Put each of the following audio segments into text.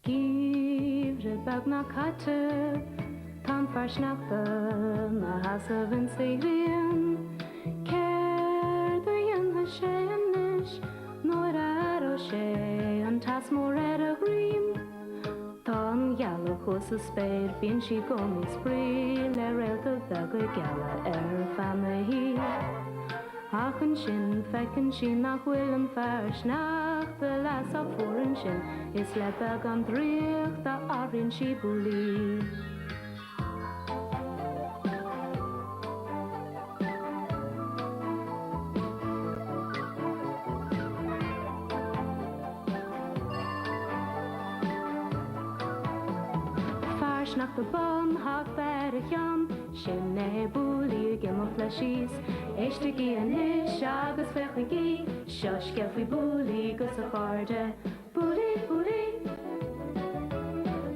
Geimhreadh beagnach caite, tá an fear sneachta 'na sheasamh insa ghrian. Céard a dhéanfaidh sé anois nuair a aireoidh sé an teas mór ar a dhroim? Tá an ghealach thuas sa spéir, bíonn sí i gcónaí ag spraoi le réalta beaga geala ar feadh na hoíche. Ach ansin feiceann sí nach bhfuil an fear sneachta leath sách fuar ansin is le beagán draíochta athraíonn sí Booley. Fear sneachta bán, hata ar a cheann, Sin é Booley ag imeacht leis síos. Éistigí anois agus féachaigí, seo scéal faoi Booley 'gus a chairde. Booley, Booley.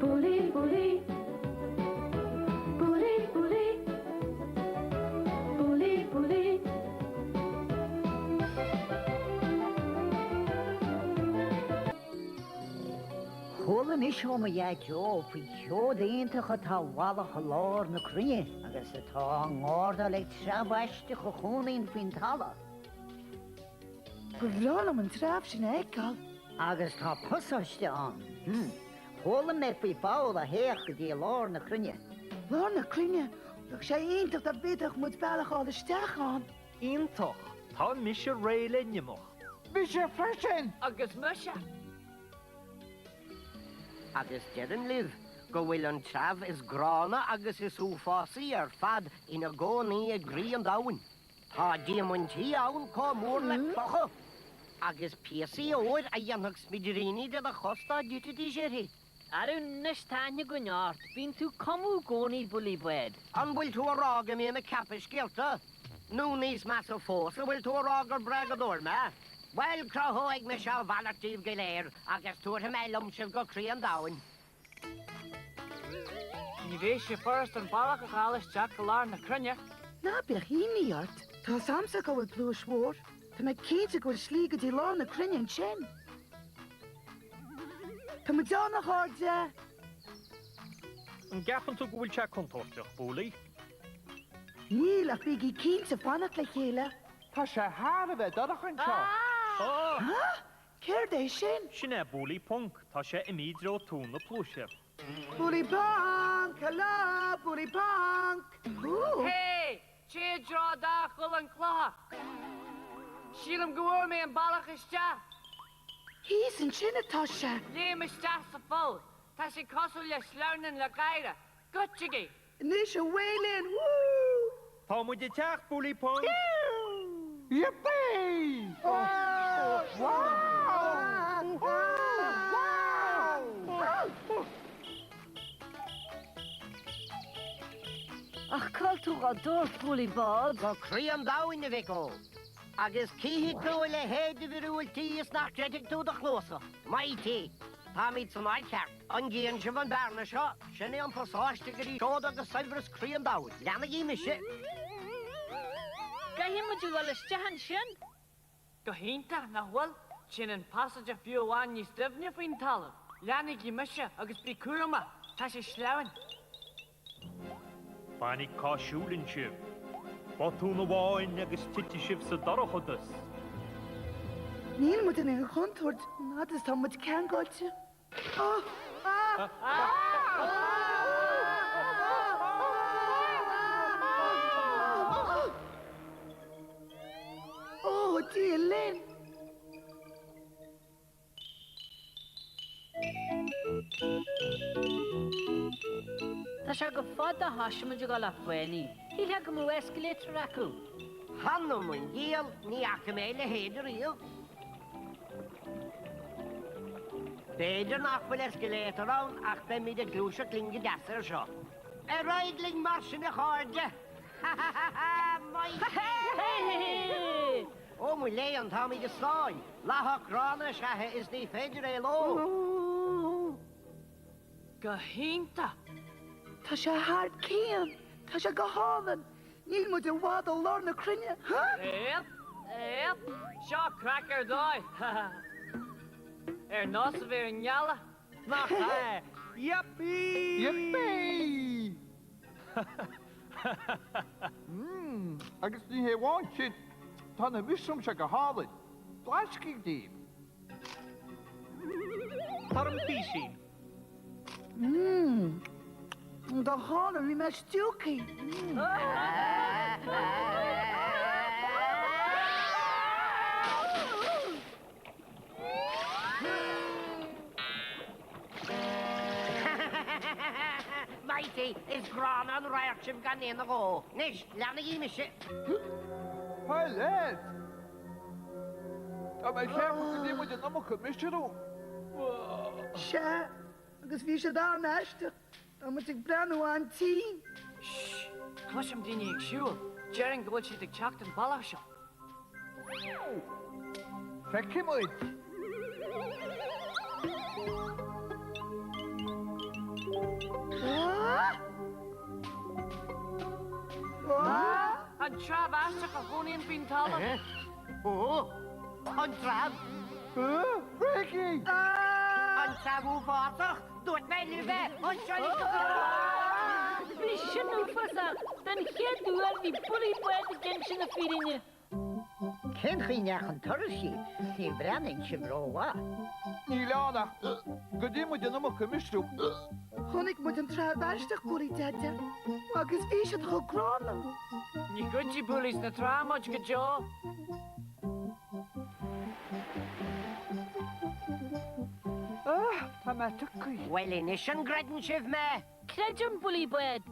Booley, Booley. Booley, Booley. Booley, Booley. Chuala mise ó mo Dhaideo faoi sheoid iontach atá i bhfalach i lár na cruinne agus atá á ngardáil ag treabh aisteach a chónaíonn faoin talamh. Ba bhreá liom an treabh sin a fheiceáil. Agus tá pasáiste ann. Hm. Chuala mé faoi pholl a théadh go dtí lár na cruinne. Lár na cruinne? Bheadh sé iontach dá bhféadfadh muid bealach a fháil isteach ann. Iontach! Tá mise réidh le n-imeacht. Mise freisin! Agus mise! Agus deirim libh go bhfuil an treabh is gránna agus is uafásaí ar fad ina gcónaí i gcroí an domhain. Tá diamaintí ann chomh mór le clocha, agus píosaí óir a dhéanfadh smidiríní de do chos dá dtitfidís uirthi. Arú anois tá aithne againn ort, bíonn tú ag cumadh i gcónaí, Booley Bob. An bhfuil tú a rá go mbím ag ceapadh scéalta? Nó níos measa fós, an bhfuil tú a rá gur bréagadóir mé? Bhuel, cruthóidh mise a mhalairt díbh go léir agus tabharfaidh mé liom sibh go croí an domhain. Ní bheidh sé furast an bealach a fháil isteach go lár na cruinne. Ná bíodh imní ort, tá 's a'msa cá bhfuil pluais mhór. Tá mé cinnte go bhfuil slí go dtí lár na cruinne ansin. Tá muid ann, a chairde! An gceapann tú go bhfuil sé contúirteach, Booley? Níl, ach bígí cinnte fanacht le chéile. Tá sé thar a bheith dorcha anseo. Hah? Céard é sin? Sin é Booley Ponc. Tá sé imithe i dtreo tóin na pluaise. Booley Ponc! Hello! Booley Ponc! Hú! Hé! Téigh i dtreo dath chuileann clocha. Sílim go bhfuair mé an bealach isteach. Thíos ansin atá sé. Léim isteach sa pholl. Tá sé cosúil le sleamhnán le gáire. Goitsigí! Anois away linn! Woo! Tá muid ag teacht, Booley Ponc! Yippee! Ach cá bhfuil tú ag dul, Booley Bob? Go croí an domhain, a mhic ó. Agus cífidh tú a leithéid de mhíorúiltí is nach gcreidfidh tú do chluasa. Maití! Táimid san áit cheart. An gcíonn sibh an bhearna seo? Sin é an pasáiste go dtí seoda agus saibhreas croí an domhain. Leanaigí mise. Caithfidh muid a dhul isteach ansin. Go hiontach, nach bhfuil? Téann an pasáiste fiú amháin níos doimhne faoin talamh. Leanaigí mise agus bí cúramach, tá sé sleamhain. Fainic cá siúlann sibh. Botún amháin agus titfidh sibh sa dorchadas. Níl muid in aon chontúirt, an fhad is tá muid ceangailte. Ó, Dia linn! Tá sé go fada ó thoisigh muid ag dul le fáinní. Shílfeá go mbeadh escalator acu. Th'anam 'on diabhal, ní fhaca mé a leithéid ariamh. B'fhéidir nach bhfuil escalator ann ach beimid ag gluaiseacht linn go deas air seo. Ar aghaidh linn mar sin a chairde! Ha ha ha ha! Maith! Ó mo léan, táimid i sáinn! Lathach gránna is ea é is ní féidir éaló! Go hiontach! Tá sé thar cionn! Tá sé go hálainn! Níl muid i bhfad ó lár na cruinne, huh? Yep, yep, seo craic ar dóigh! Ar nós a bheith ar an ngealach. Nach ea? Yippee! Yippee! Mmm, agus ní hé amháin sin, tá na muisiriúim seo go hálainn. Blaisigí díobh! Tar an písín. Mmm, go hálainn, bhí mé stiúgtha. Matey, is gránna an radharc sibh gan aon agó. Anois, leanaigí mise. Haigh lads! Tá mé ag ceapadh go d'ith muid an iomarca muisiriúim. Sea, agus bhí siad an-aisteach. Tá muid ag breathnú an-tinn. Shh! Cloisim daoine ag siúl. Déarfainn go bhfuil siad ag teacht an bealach seo. Feicfidh muid. An treabh aisteach a chónaíonn faoin talamh. Ó! An treabh! Rithigí! An treabh uafásach! Dúirt mé libh é! Anseo leis an Bhí sin uafásach! Den chéad uair bhí Bullaí Bád ag inse na fírinne. Cén chaoi a ndeachaigh an turas sibh? Ní bhreathnaíonn sibh rómhaith. Níl ann ach go d'ith muid an iomarca muisiriúim. Chonaic muid an treabh aisteach, Bullaí Deaide, agus bhí siad chomh gránna. Ní ghoidfidh Bullaí sna Trá muid go deo. Ah, tá mé tugtha. Bhuel anois an gcreideann sibh mé? Creidim, Bullaí Bád.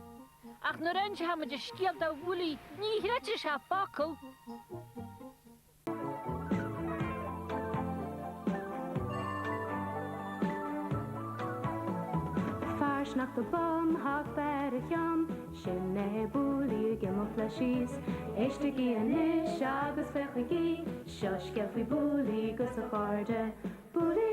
Ach nuair a inseoidh muid an scéal do Bhullaí, ní chreidfidh sé focal. Fear sneachta bán, hata ar a cheann, sin é Bullaí ag imeacht leis síos. Éistigí anois agus féachaigí, seo scéal faoi Bullaí 'gus a chairde. Bullaí!